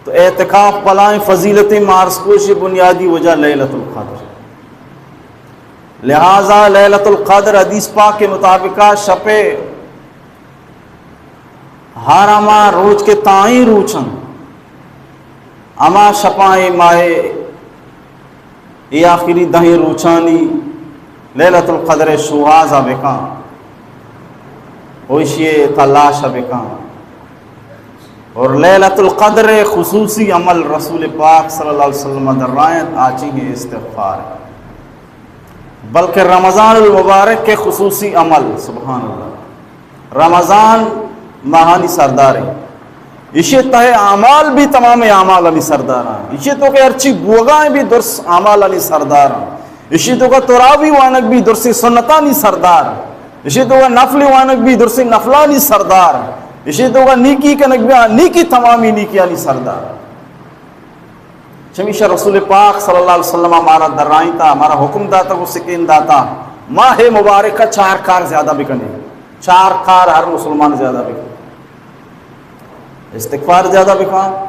تو اعتکاف بلاہیں فضیلتیں مارس کوشی بنیادی وجہ لیلۃ القدر۔ لہذا لیلۃ القدر حدیث پاک کے مطابق شپ ہر ہما روچ کے تائیں روچن، ہما شپائیں ماہ اے آخری دہیں روچانی لیلۃ القدر شوہاز ءَ بکاں، و ایشی تلاش ءَ بکاں۔ اور لیلۃ القدر خصوصی عمل رسول پاک صلی اللہ علیہ وسلم در رائت آچیں استغفار، بلکہ رمضان المبارک کے خصوصی عمل، سبحان اللہ، رمضان ماہانی سردار ہیں۔ ایشی تہ اعمال بھی تمام اعمالانی سردار ہیں۔ ایشی تو کہ ہرچی بوگائیں بھی درس اعمالانی سردار ہیں۔ ایشی تو کا تراوی وانگ بھی درس سنتانی سردار۔ ایشی تو کا نفل وانگ بھی درس نفلانی سردار۔ ایشی تو کا نیکی کنگ بھی، آ، نیکی تمامی نیکیانی سردار۔ چمیشہ رسول پاک صلی اللہ علیہ وسلم ہمارا درائیں تا، ہمارا حکم داتا، وہ سکین داتا، ماہ مبارک کا چار کار زیادہ بکنے۔ چار کار ہر مسلمان زیادہ بکن۔ استغفار زیادہ بکن،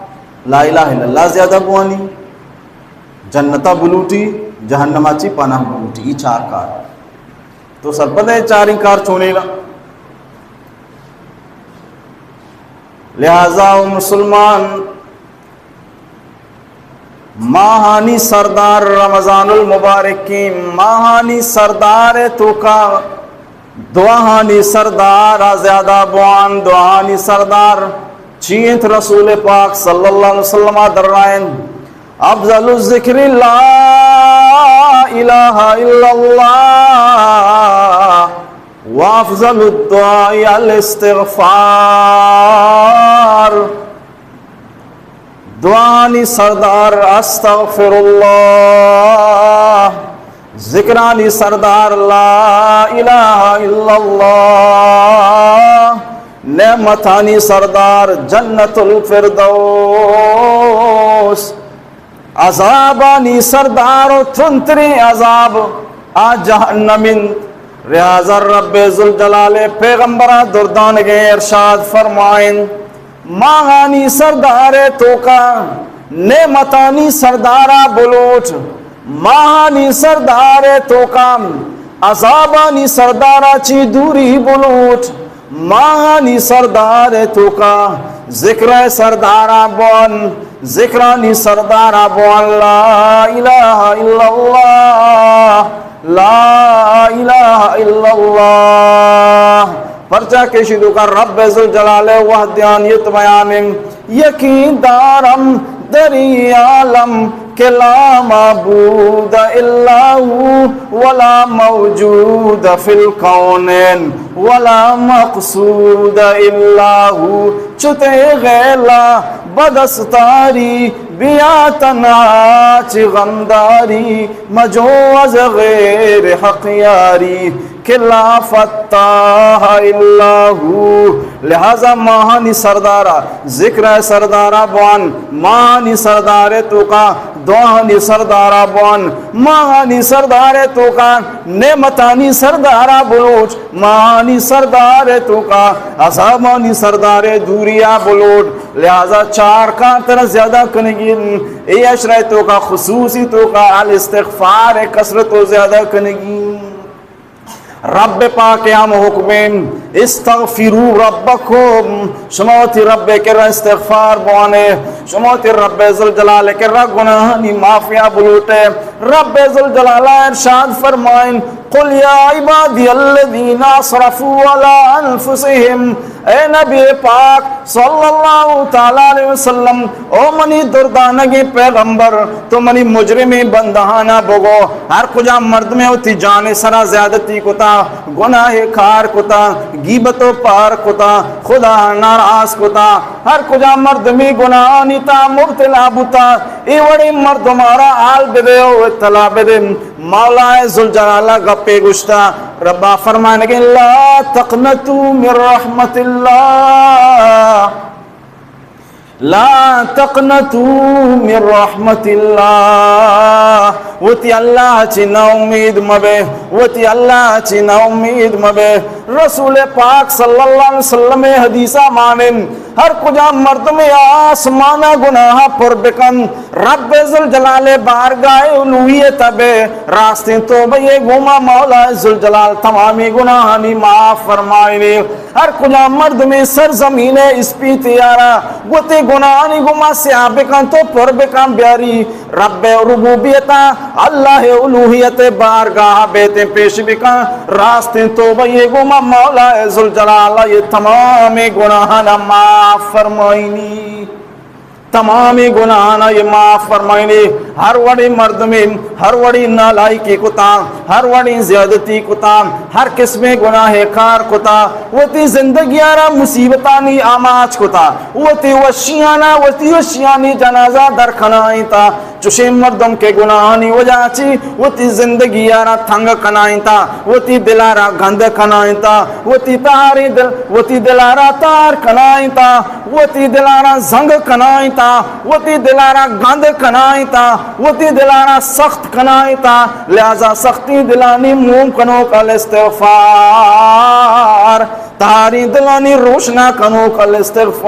لا الہ الا اللہ زیادہ بوانی، جنتا بلوٹی، جہنما چی پناہ بلوٹی، یہ چار کار۔ تو سرپد ہے چاریں کار چونے نا۔ لہذا او مسلمان، ماہانی سردار رمضان المبارک کی ماہانی سردار تو کا دعاہانی سردار زیادہ بوان۔ دعاہانی سردار چینت؟ رسول پاک صلی اللہ علیہ وسلم درائن، افضل الذکر لا الہ الا اللہ وافضل الدعاء الاستغفار۔ دعانی سردار استغفر اللہ، ذکرانی سردار لا الہ الا اللہ، نعمتانی سردار جنت الفردوس۔ عذابانی سردار و تندترین عذاب آ جہنم انت۔ لہذا رب ذوالجلال پیغمبرا دردانگیں ارشاد فرمائن، ماہانی سردار توکا نعمتانی سردارا بلوٹ، ماہانی سردار توکا عذابانی سردارا چی دوری بلوٹ۔ ماہانی سردار توکا ذکر سردارا بوان، ذکرانی سردارا بوان، لا الہ الا اللہ، لا الہ الا اللہ۔ پرچا کہ شی توکا رب ذوالجلال وحدانیت بیان انت۔ یقین دارم در این عالم کہ لا معبود الا هو ولا موجود فی الکونین ولا مقصود الا هو۔ چو تئی غیلا بدستاری، بیا تنہا چہ غمداری، مجو از غیر حق یاری۔ کہ لا فتاح الا هو۔ لہذا ماہانی سردارا ذکر سردارا بوان، ماہانی سردار توکا دعانی سردارا بوان، ماہانی سردار توکا نعمتانی سردارا بلوچ، ماہانی سردار توکا عذابانی سردار دوریا بلوٹ۔ لہذا چار کار ترا زیادہ کنگی، اے عشرہ توکا خصوصی توکا الاستغفار کثرت و زیادہ کنگی۔ رب پاک ہم حکمیں، استغفروا ربکم، شما وتی رب کرا استغفار بوانے، شما وتی رب ذوالجلال کرا گناہانی معافیا بلوٹے۔ رب ذوالجلال ارشاد فرمائن، قل یا عبادی الذین اسرفوا علی انفسهم، اے نبی پاک صلی اللہ تعالی علیہ وسلم، او منی دردانگیں پیغمبر، تو منی مجرمیں بندہانا بگو، ہر کجا مردمے وتی جان سرا زیادتی کتا، گناہ کار کتا، گیبت و پار کتا، خدا ناراض کتا، ہر کجا مردمی گناہانی تا مبتلا بوتا، اے وڑیں مردمارا حال بدے و اطلاع بدے۔ مولا ذوالجلال گپے گشتا، ربا فرمانگے، لا تقنطوا من رحمت اللہ، لا تقنطوا من رحمت اللہ، وتی اللہ چی نا امید مبے، وتی اللہ چی نا امید مبے۔ رسول پاک صلی اللہ علیہ وسلم حدیثا مانن، ہر کجام مردم آسمانا گناہ پر بکن، رب ذوالجلال بارگاہ الوہیت بے راستیں توبہ یہ گوما مولا ذوالجلال تمامی گناہانی معاف فرمائنے۔ ہر کجام مردم سرزمین اسپیتیارا گوتے گناہانی گوما سیاہ بکن تو پر بکن بیاری، رب ربوبیتا، اللہ الوہیت بارگاہ بیتیں پیش بکن، راستیں توبہ یہ گوما مولا ذوالجلال یہ تمام گناہانا معاف فرمائنی، تمام گناہانا یہ معاف فرمائنی۔ ہر وڑی مردمی، ہر وڑی نالائکی کتا، ہر وڑی زیادتی کتا، ہر قسم گناہ کار کتا، وتی زندگی آرا مصیبتانی آماچ کتا، وتی وشیانا، وتی وشیانی جنازہ در کنائیں تا، چوشیں مردم کہ گناہانی وجہ چی وتی زندگی آرا تنگ کنائینتا، وتی دلارا گند کنائینتا، وتی تہاریں دل، وتی دلارا تہار کنائینتا، وتی دلارا زنگ کنائینتا، وتی دلارا گند کنائینتا، وتی دلارا سخت کنائینتا۔ لہذا سختی دلانی موم کنوک الاستغفار، تہاریں دلانی روشنا کنوک الاستغفار،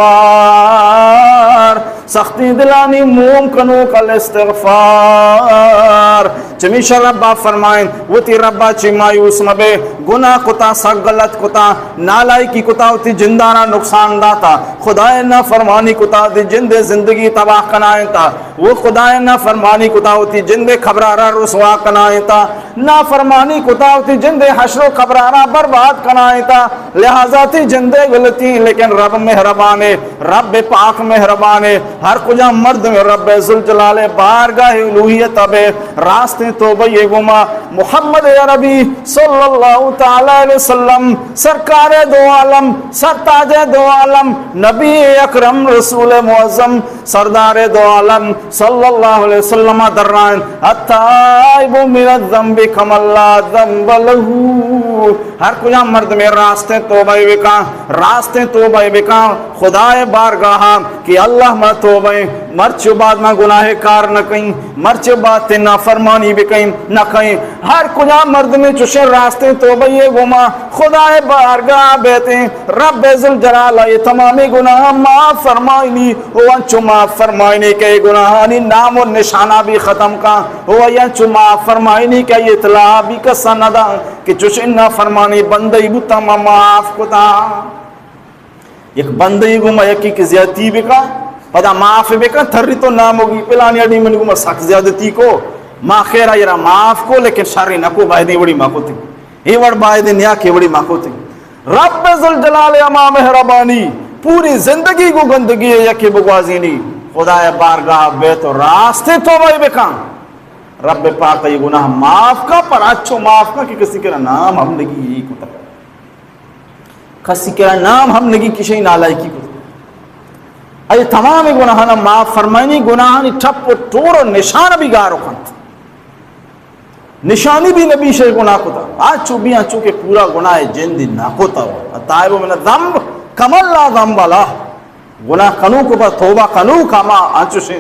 سختیں دلانی موم کنوک الاستغفار۔ چمیشا ربا فرمائن، وتی ربا چی مایوس مبے، گناہ کتا، سک غلط کتا، نالائکی کتا، وتی جندارا نقصان داتا، خدائے نافرمانی کتا، وتی جندے زندگی تباہ کنائینتا، وہ خدائے نافرمانی کتا، وتی جندے قبرارا رسوا کنائینتا، نافرمانی کتا، وتی جندے حشر و قبرارا برباد کنائینتا۔ لہذا تی جندے غلطی، لیکن رب مہربانے، رب پاک مہربانے۔ ہر کجا مردم رب ذوالجلال بارگاہ الوہیت بے راستیں توبہ یہ گما محمد عربی صلی اللہ تعالی علیہ وسلم، سرکار دو عالم، سرتاج دو عالم، نبی اکرم، رسول معظم، سردار دو عالم صلی اللہ علیہ وسلم درائن، التائب من الذنب کمن لا ذنب له۔ ہر کجا مردم راستیں توبہ بکاں، راستیں توبہ بکاں خدائے بارگاہا کہ اللہ ما توبہ، مرچ بعد ما گناہ کار نہ کئیں، مرچ بعد تے نافرمانی بکئیں، نہ کئیں۔ ہر کجا مردم چوشیں راستیں توبہ یہ گما خدائے بارگاہ بیتیں، رب ذوالجلال یہ تمامی گناہ معاف فرمائنی، او انچو معاف فرمائنی کہ گناہانی نام و نشانہ بھی ختم کا، او انچو معاف فرمائنی کہ اطلاع بھی کسا نہ دا کہ چوشیں نافرمانی بندے بوتا ما معاف کتا۔ یک بندے گما یکی کہ زیادتی بکا، پدا معاف بکا، تھری تو ناموگی پلانی اڈی من گما سک زیادتی کو، ما خیر آئی را معاف کو، لیکن شر نہ کو، بایدیں وڑی ما کو تی۔ اے وڑ بایدیں نیا کہ وڑی ما کو تی۔ رب ذوالجلال اما مہربانی، پوری زندگی گو گندگی یکی بگوازینی، خدائے بارگاہ بیت و راستیں توبہ بکاں۔ رب پاک یہ گناہ معاف کا، پر اچھو معاف کا کہ کسی کرا نام ہم نگی یہ کتا۔ کسی کرا نام ہم نگی کشی نالائکی کو۔ اے تمام گناہانا معاف فرمائنی، گناہانی ٹپ و ٹور و نشان بھی گارو کنت۔ نشانی بھی نبی شے گناہ کتا۔ آ چو بھی آ چو کہ پورا گناہ جند نہ کتا۔ التائب من الذنب کمن لا ذنب له۔ گناہ کنوک و پہ توبہ کنوک ہما انچوشیں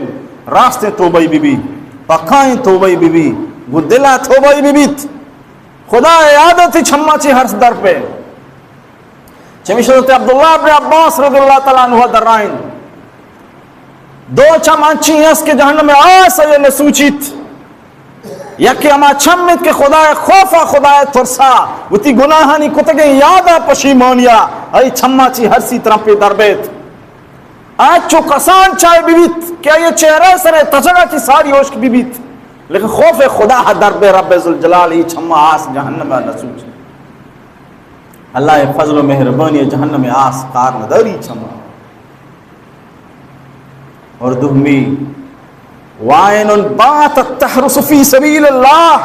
راستیں توبہ بی بی، پکائیں توبہ بی بی، گو دلا توبہ بی بیت۔ خدا یاد تی چما چی ہرس در پہ۔ چمیش حضرت عبداللہ ابن عباس رضی اللہ تعالی عنہ درائیں۔ دو چم انچی است کہ جہنم آس یہ نسوچیت۔ یکی ہما چم ات کہ خدائے خوفا، خدائے ترسا، وتی گناہانی کتگیں یادا پشیمانیا، ای چما چی ہرسی ترمپے در بیت۔ آ چو کسان چائے ببیت کہ آئی چہرہ سر تچگا چی ساری ہوشک ببیت، لیکن خوف خدا ہا در بے رب ذوالجلال ای چما آس جہنم نسوچ۔ اللہ فضل و مہربانی جہنم آس کار نداری چما۔ اور دومی، وعین باتت تحرس فی سبیل اللہ،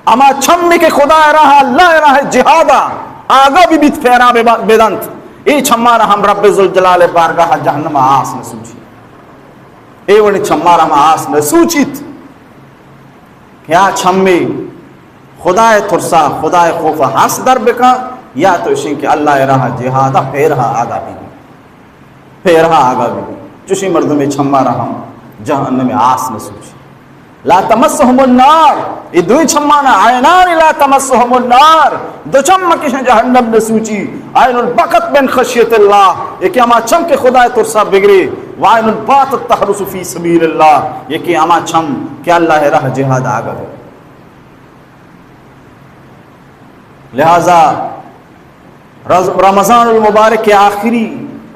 اما چمی کہ خدا راہ، اللہ راہ جہادا آگا بی بیت، پیرا بی با-، بدنت، اے چمارا ہم رب ذوالجلال بارگاہ جہنم آس نسوچی۔ اے وڑی چمارا ہم آس نسوچیت۔ کہ آ چمے خدائے ترسا، خدائے خوفا ہرس در بکا، یا تو اشیں کہ اللہ راہ جہادا پیرہا آگا بی بی۔ پیرہا آگا بی بی۔ چوشیں مردمے چمارا ہم جہنم آس نسوچی۔ لا تمسهم النار، اے دوئیں چمانا، عینان لا تمسهم النار، دو چم کشن جہنم نہ سوچی، عین بکت من خشیت اللہ، اے کہ ہما چم کہ خدا ترسا بگرے، وعین باتت تحرس فی سبیل اللہ، اے کہ ہما چم کہ اللہ راہ جہاد آگا۔ لہذا رز-، رمضان المبارک کے آخری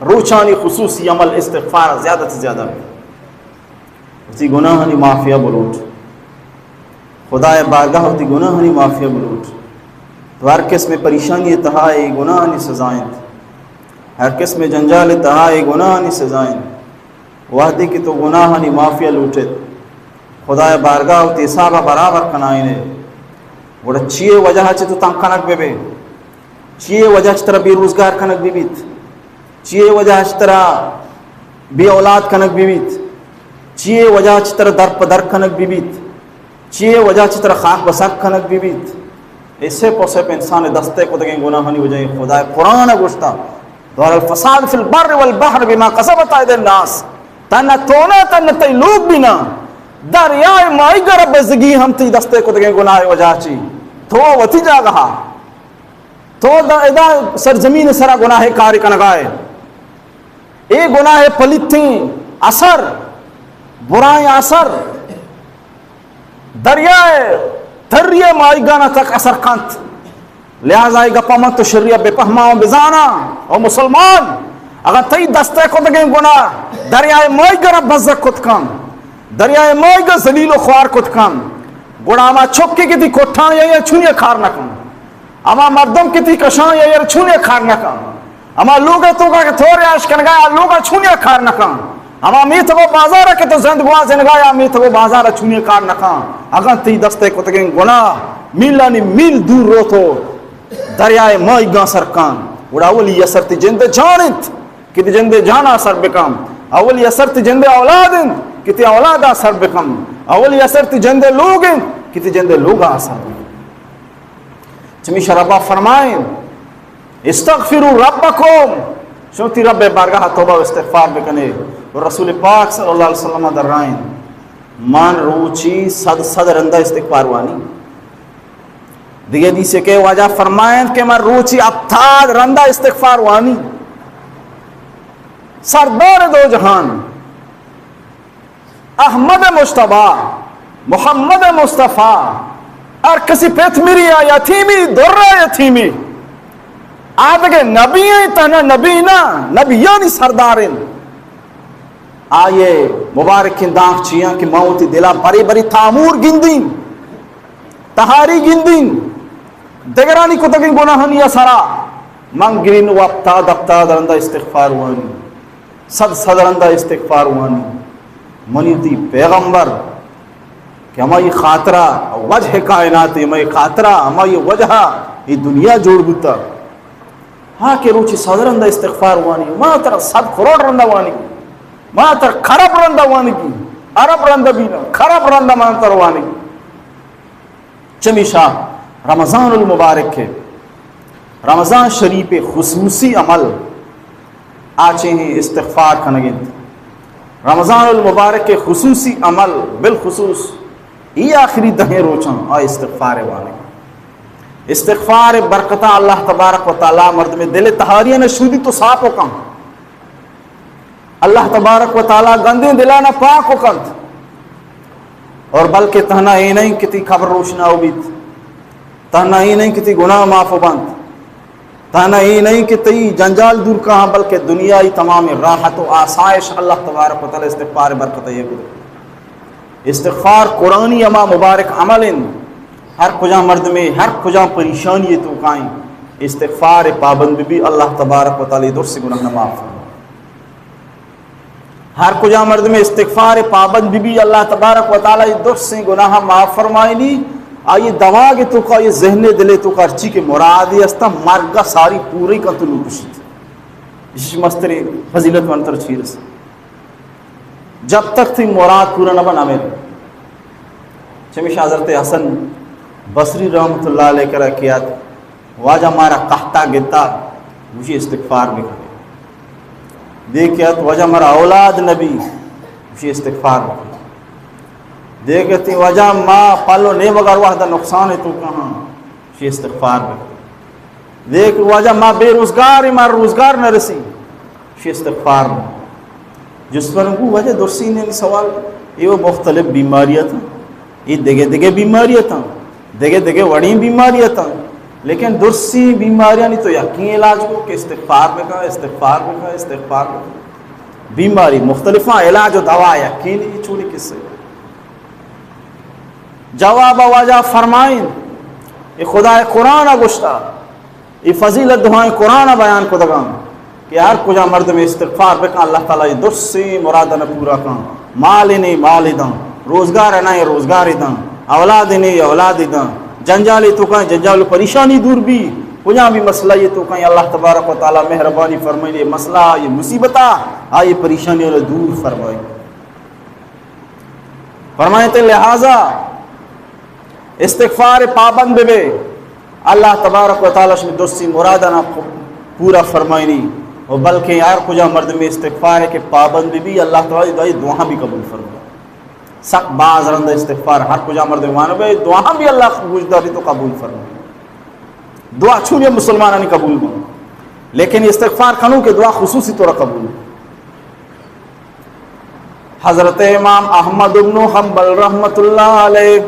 روچانی خصوصی عمل استغفار زیادہ سے زیادہ بی۔ وتی گناہانی معافیا بلوٹ، خدائے بارگاہ وتی گناہانی معافیا بلوٹ۔ تو ہر قسم پریشانی تہا اے گناہانی سزا انت، ہر قسم جنجال تہا اے گناہانی سزا انت۔ وہدے کہ تو گناہانی معافیا لوٹت، خدائے بارگاہ وتی حسابا برابر کنائینے، گڑا چیئے وجہ چہ تو تنگ کنگ بہ بے؟ چیئے وجہ چہ ترا بے روزگار کنگ بہ بیت؟ چیئے وجہ چہ ترا بے اولاد کنگ بہ بیت؟ چیئے وجہ چہ ترا در پہ در کنگ بہ بیت؟ چیئے وجہ چہ ترا خاک بسر کنگ بہ بیت؟ اے سپ و سپ انسان دستے کتگیں گناہانی وجہ۔ خدا قرآن گوشتا، ظہر الفساد فی البر والبحر بما کسبت ایدی الناس۔ تنہ تو نہ، تنہ تئی لوگ بھی نہ، دریائے ماہیگر بزگی ہم تئی دستے کتگیں گناہ وجہ چی۔ تو وتی جاگہا، تو دا ادا سرزمین سرا گناہ کاری کنگائے۔ اے گناہ پلیتیں اثر، برائیں اثر دریائے تری ماہیگانا تک اثر کنت۔ لہذا اے گپا من تو شریعت بہ پہما و بزانا، او مسلمان، اگر تئی دستے کتگیں گناہ دریائے ماہیگرا بزگ کت کن، دریائے ماہیگر ذلیل و خوار کت کن، گڑا ہما چکے کہ تئی کٹھان یا چونی کار نہ کن۔ ہما مردم کہ تئی کشان یا ایر چونی کار نہ کن۔ ہما لوگ توکا کہ تو ریاش کنگا، آ لوگا چونی کار نہ کن۔ ہما میتگ و بازارا کہ تو زند گوازینگا، آ میتگ و بازارا چونی کار نہ کن۔ اگاں تئی دستے کتگیں گناہ میلانی میل دور روت و دریائے ماہیگاں سر کن، گڑا اولی اثر تئی جند جان انت کہ تئی جند جانا اثر بکن۔ اولی اثر تئی جند اولاد انت کہ تئی اولادا اثر بکن۔ اولی اثر تئی جند لوگ انت کہ تئی جند لوگا اثر بکن۔ چمیشا ربا فرمائیں، استغفروا ربکم، شما وتی رب بارگاہ توبہ و استغفار بکنے۔ و رسول پاک صلی اللہ علیہ وسلم درائیں، من روچی صد، صد رندہ استغفار وانی۔ دیگہ حدیثے کہ واجہ فرمائیں کہ من روچی ہپتاد رندہ استغفار وانی۔ سردار دو جہان، احمد مجتبی، محمد مصطفی، ہر کسی پت مری یا یتیمی، درہ یتیمی۔ آدگہ نبی ہیں، تہنا نبی نہ، نبیانی سردار ہیں۔ آئیے مبارکیں دانک چیاں کہ ما وتی دلا برے برے تامور گندیں، تہاری گندیں، دگرانی کتگیں گناہانی سرا۔ من گرین و ہپتاد، ہپتاد رندہ استغفار وانی۔ صد صد رندا استغفار وانی۔ منی وتی پیغمبر کہ ہمائی خاطرہ وجہ کائنات، ہمائی خاطرہ، ہمائی وجہ اے دنیا جوڑ بوتا۔ ہاں کہ روچی صد رندا استغفار وانی، ما ترا صد کروڑ رندا وانی، ما ترا کرب رندا وانی، ارب رندا بینا، کرب رندا ما ترا وانی۔ چمیشا رمضان المبارک کے، رمضان شریف خصوصی عمل آچیں استغفار کنگ انت۔ رمضان المبارک کے خصوصی عمل بالخصوص ای آخری دہیں روچاں آ استغفار وانگ۔ استغفار برکتاں اللہ تبارک و تعالی مردم دل تہاریاں شودی تو صاف و کن۔ اللہ تبارک و تعالی گندیں دلانا پاک و کنت۔ اور بلکہ تہنا اے نہیں کہ تئی قبر روشنا ہو بیت، تہنا اے نہیں کہ تئی گناہ معاف و بنت، تہنا اے نہیں کہ تئی جنجال دور کہاں، بلکہ دنیای تمام راحت و آسائش اللہ تبارک و تعالی استغفار برکت یہ کرو۔ استغفار قرآنی ہما مبارک عمل انت، ہر کجا مردمے، ہر کجا پریشانی تو کائیں، استغفار پابند بھی اللہ تبارک و تعالی درس گناہ معاف فرمائے۔ ہر کجا مردم استغفار پابند بہ بی، اللہ تبارک و تعالی درسیں گناہ معاف فرمائنی۔ آئی دماغ توکا، آئی ذہن دل توکا ہرچی کہ مرادی استا، مرگا ساری پوری کنت و لوٹشیت۔ اش مستریں فضیلت من تر چی رسے؟ جب تک تئی مراد پورا نہ بنا میرے۔ چمیشا حضرت حسن بصری رحمت اللہ علیہ کرا کیات، واجہ مارا قحطا گتا، گوشی استغفار بکنے۔ دے کہ ات واجہ مارا اولاد نبی، گوشی استغفار بکنے۔ دیکھ تئی واجہ ما پل و نیمگ ہر وہد نقصان تو کہاں، شی استغفار بکن۔ دیکھ واجہ ما بے روزگار، ما روزگار نہ رسی، شی استغفار بکن۔ جست من گو واجہ درسیں سوال، اے و مختلف بیماری اتاں، اے دگہ دگہ بیماری اتاں، دگہ دگہ وڑیں بیماری اتاں، لیکن درسیں بیماریانی تو یقین علاج کو کہ استغفار بکن، استغفار بکن، استغفار بکن۔ بیماری مختلفاں، علاج و دوا یقین، اے چونی قصہ۔ جواب واجہ فرمائیں، اے خدا قرآن گوشتا، اے فضیلت دعائیں قرآن بیان کدگاں کہ ہر کجا مردم استغفار بکن، اللہ تعالی درسیں مراداں پورا کن۔ مال نے مال داں، روزگار نے روزگار داں، اولاد نے اولاد داں، جنجال تو کن جنجال پریشانی دور بی، کجا بھی مسئلہ یہ تو کن اللہ تبارک و تعالی مہربانی فرمائے، یہ مسئلہ، یہ مصیبت، آئی پریشانی دور فرمائے۔ فرمائیتے لہذا استغفار پابند بے، اللہ تبارک و تعالی شمی درستی مرادانا پورا فرمائنی۔ و بلکہ ہر کجا مردم استغفار کے پابند بی، اللہ تعالی دعائی دعا بھی قبول فرمائے۔ سک باز رند استغفار ہر کجا مردم وان بے، دعا بھی اللہ گوش داری تو قبول فرمائے۔ دعا چونی مسلمانانی قبول بو، لیکن استغفار کنو کہ دعا خصوصی طور قبول بو۔ حضرت امام احمد ابن حنبل رحمت اللہ علیہ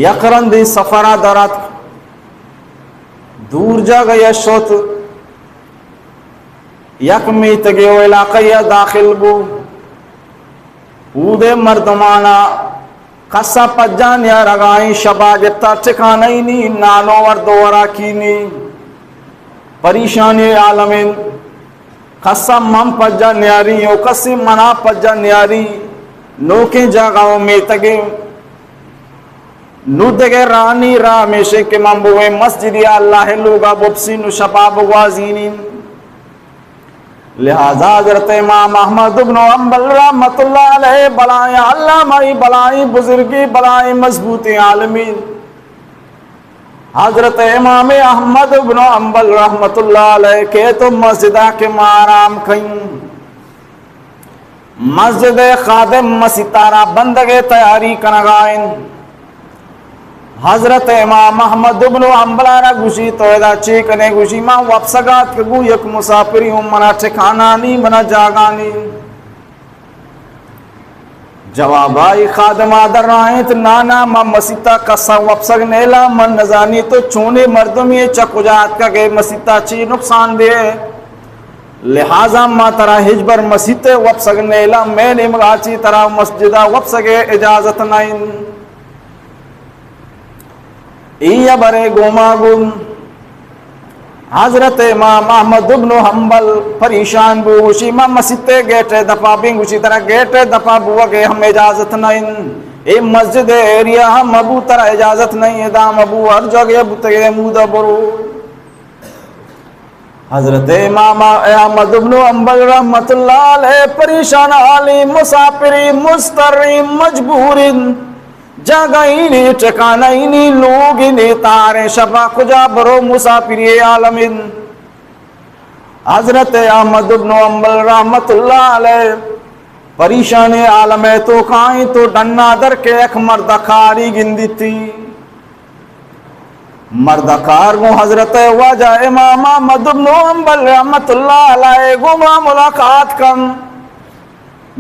یک رندی سفرا درات، دور جاگہ یا شوت، یک میتگے و علاقہ یا داخل بو۔ اودے مردمانا کسا پجا نیارگائیں، شبا گپتا ٹکانہ نی، نانو ورد و وراکی نی، پریشانی عالمین۔ کسا من پجا نیاری و کسی منا پجا نیاری، نوکیں جاگہ و میتگیں۔ نو دگہ رانی راہ میشے کہ من بویں مسجدی اللہ لوگا بپسین و شپا بگوازینین۔ لہذا حضرت امام احمد ابن حنبل رحمت اللہ علیہ بلائیں علامہ، بلائیں بزرگی، بلائیں مضبوطیں عالمی حضرت امام احمد ابن حنبل رحمت اللہ علیہ کہ تو مسجدہ کہ ما آرام کئیں۔ مسجد خادم مسیتارا بندگے تیاری کنگائیں۔ حضرت امام احمد ابن حنبل آرا گوشی، تو ادا چی کنے؟ گوشی، ما وپسگات کہ گو یک مسافری ہوں، منا ٹھکانہ نی، منا جاگہ نی۔ جوابا ای خادم آ درائینت، نا نا، من مسیتا کسا وپسگ نیلا، من نزانی تو چونیں مردمی، چہ کجا اتکگ ئے، مسیتا چی نقصان دے، لہذا ما ترا ہچبر مسیت وپسگ نیلا، مئے نیمگا چی ترا مسجدا وپسگ اجازت نہ انت۔ ای ہبرے گوما گوں حضرت امام احمد ابن حنبل پریشان بو، گوشی، ما مسیتے گیٹے دپا بیں؟ گوشی، ترا گیٹے دپا بوگے ہم اجازت نہ انت، اے مسجد ایریا ہم مبو، ترا اجازت نہیں، ادا مبو، ہر جگہ بوتگے مودا برو۔ حضرت امام احمد ابن حنبل رحمت اللہ علیہ پریشان حالی، مسافری، مضطری، مجبوری، جاگہ اینی، ٹھکانہ اینی، لوگ اینی، تاریں شپا کجا برو، مسافری عالم انت۔ حضرت احمد ابن حنبل رحمت اللہ علیہ پریشان عالم توکائیں تو ڈنا در کے یک مردکاری گندیتی۔ مردکار گوں حضرت واجہ امام احمد ابن حنبل رحمت اللہ علیہ گوں ما ملاقات کن۔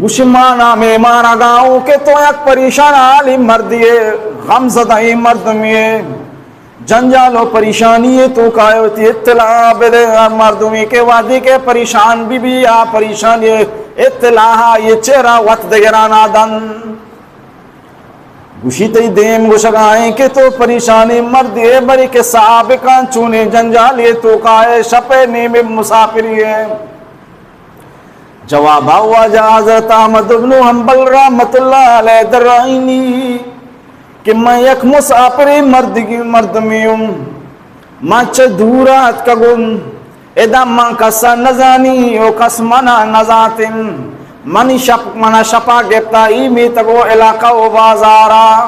گوشی، ما نام ایمانا گاؤں کہ تو یک پریشان حالی مردی ئے، غم زدہ مردمی ئے، جنجال و پریشانی توکائے، وتی اطلاع بدے ہر مردمی کہ وہدی کہ پریشان بی بی، آ پریشانی اطلاع یہ چہرہ وت دگرانا دن۔ گوشی، تئی دیم گوشگائیں کہ تو پریشانی مردی ئے، بری کہ سابقاں چونیں جنجالی توکائے، شپے نیمے مسافری ئے۔ جوابا واجہ حضرت احمد ابن حنبل رحمت اللہ علیہ درائینی کہ من یک مسافری مردگی مردمی ہوں، من چہ دورا اتکگوں، ادا من کسا نزانی و کس منا نزانتن۔ منی شپ، منا شپا گپتا ای میتگ و علاقہ و بازارا۔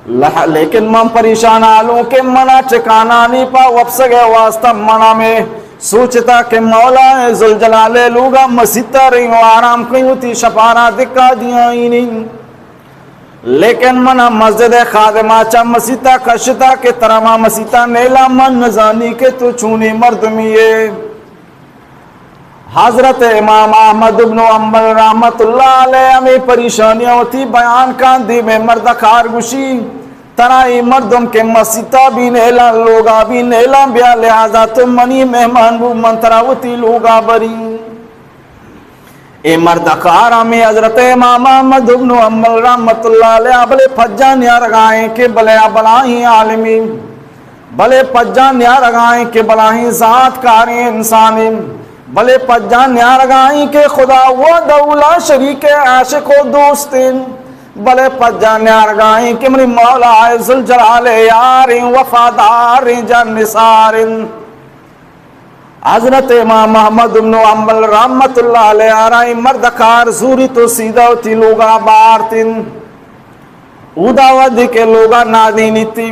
لہ-، لیکن من پریشان حالوں کہ منا ٹھکانہ نی، پہ وپسگ واسطہ منا میں سوچتا کہ مولا ذوالجلال لوگا مسیتا رئیں و آرام کئیں، وتی شپارا دکا دیائینی۔ لیکن منا مسجد خادما چہ مسیتا کشتا کہ ترا ما مسیتا نیلا، من نزانی کہ تو چونیں مردمی ئے۔ حضرت امام احمد ابن حنبل رحمت اللہ علیہ ہمے پریشانیاں وتی بیان کاں، دیمے مردکار گوشی، ترا اے مردم کہ مسیتا بی نیلاں، لوگا بی نیلاں، بیا لہذا تو منی مہمان بو، من ترا وتی لوگا بری۔ اے مردکار ہمے حضرت امام احمد ابن حنبل رحمت اللہ علیہ بلے پجا نیارگائیں کہ بلے بلاہیں عالمی، بلے پجا نیارگائیں کہ بلاہیں ذات کاریں انسانی، بلے پجا نیارگائیں کہ خدا وحدہ لا شریک عاشق و دوستیں، بلے پجا نیارگائیں کہ منی مولا ذوالجلال یاریں، وفاداریں، جان نثاریں۔ حضرت امام احمد ابن حنبل رحمت اللہ علیہ آرا اے مردکار زوری تو سیدھا وتی لوگا بارتن۔ اودا وھدے کہ لوگا نادینیتی،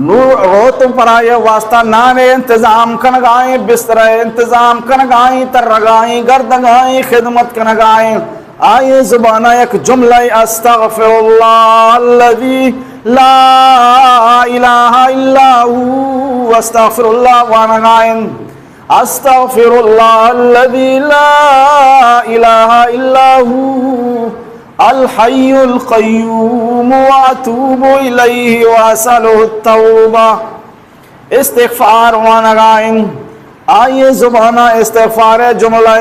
نو روت پرائی واسطہ نانے انتظام کنگائیں، بسترے انتظام کنگائیں، ترگائیں، گردگائیں، خدمت کنگائیں۔ آئی زبانا یک جملہ استغفر اللہ الذی لا الہ الا ہو، استغفر اللہ وانگائیں۔ استغفر اللہ الذی لا الہ الا ہو الحی القیوم واتوب الیہ واسألہ التوبہ۔ استغفار وانگائیں، آئی زبانا استغفار جملہ،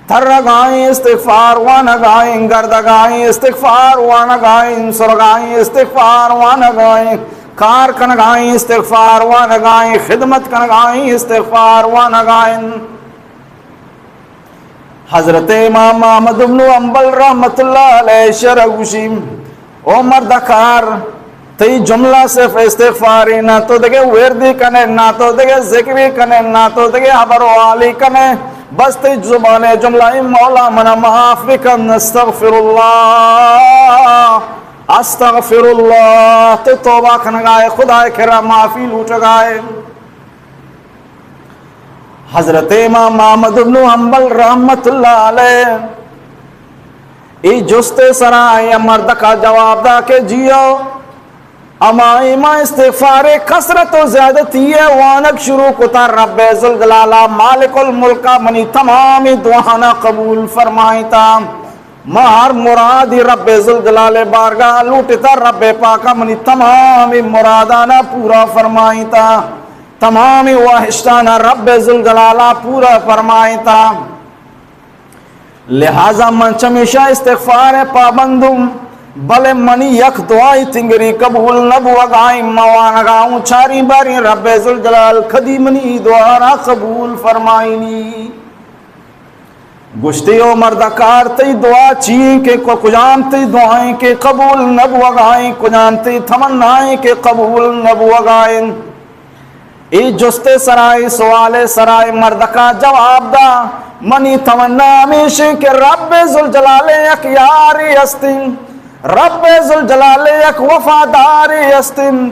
ترگائیں استغفار وانگائیں، گردگائیں استغفار وانگائیں، سرگائیں استغفار وانگائیں، کار کنگائیں استغفار وانگائیں، خدمت کنگائیں استغفار وانگائیں۔ حضرت امام احمد ابن حنبل رحمت اللہ علیہ شر گوشی، او مردکار، تئی جملہ صرف استغفارے، نہ تو دگہ وردی کنے، نہ تو دگہ ذکری کنے، نہ تو دگہ حبر و حالی کنے، بس تئی زبان جملہ ایں، مولا منا معاف بکن، استغفر اللہ، استغفر اللہ، تو توبہ کنگائے، خدا کرا معافی لوٹگائے۔ حضرت امام احمد ابن حنبل رحمت اللہ علیہ اے جست سرا اے مردکا جواب دا کہ جیو، ہما ما استغفار کثرت و زیادتی وانگ شروع کتا، رب ذوالجلال مالک الملک منی تمام دعانا قبول فرمائیتا۔ ما ہر مرادی رب ذوالجلال بارگاہ لوٹتا، رب پاکا منی تمام مرادانا پورا فرمائیتا، تمام واہشتانا رب ذوالجلالا پورا فرمائیتا۔ لہذا من چمیشا استغفار پابندم، بلے منی یک دعائی تنگری قبول نبوگائیں، موانگاؤں چاری باری رب ذوالجلال کدی منی دعا را قبول فرمائینی۔ گوشتی، او مردکار، تئی دعا چی ایں کہ ک-، کجام تئی دعائیں کہ قبول نہ بوگائیں، کجام تئی تمنائیں کہ قبول نہ بوگائیں؟ اے جست سرا، اے سوال سرا اے مردکا جواب دا، منی تمنا ہمیش ایں کہ رب ذوالجلال یک یارے استیں، رب ذوالجلال یک وفادارے استن،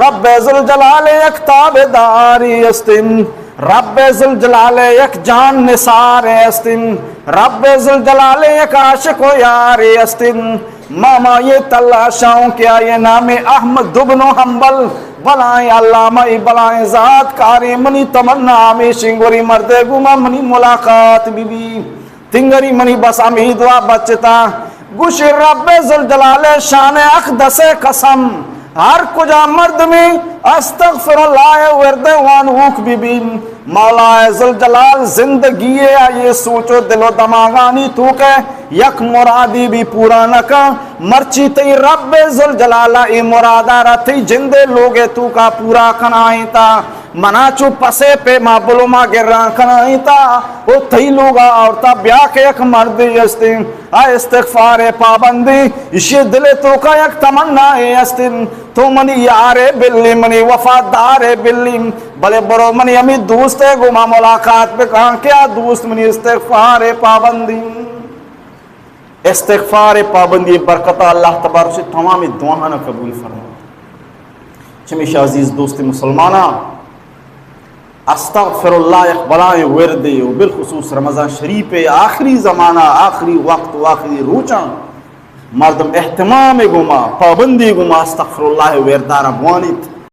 رب ذوالجلال یک تابعدارے استن، رب ذوالجلال یک جان نثارے استن، رب ذوالجلال یک عاشق و یارے استن۔ ما ہمائی تلاشاؤں کہ آئی نام احمد ابن حنبل، بلائیں علامہ، بلائیں ذات کارے۔ منی تمنا ہمیش ایں گوری مردے گوما منی ملاقات بی بی۔ تنگری منی بس ہمے دعا بچتا۔ گوشی، رب ذوالجلال شان اقدس قسم، ہر کجا مردمی استغفر اللہ ورد وانوک بی بی، مولا ذوالجلال زندگی آئی سوچ و دل و دماغانی توکے یک مرادی بی پورا نکا، مرچی تئی رب ذوالجلال اے مرادارا تئی جندے لوگے توکا پورا کنائیں تا۔ منا چو پسے پیما بلوما گران کنائینتا و تئی لوگا آورتا۔ بیا کہ یک مردے استیں، آ استغفار پابندیں، اشی دل توکا یک تمنا اے استیں، تو منی یارے بلی، منی وفادارے بلی، بلے برو منی ہمے دوستے گوما ملاقات بکن کہ آ دوست منی استغفار پابندیں۔ استغفار پابندی برکتا اللہ تبارک سے تمام دعاہانا قبول فرما۔ چمیشا عزیز دوست مسلماناں، استغفر اللہ یک بلائیں وردے و بالخصوص رمضان شریف ءِ آخری زمانہ، آخری وقت و آخری روچاں مردم اہتمام ءِ گوما، پابندی ءِ گوما استغفر اللہ ءِ وردارا بوانیت۔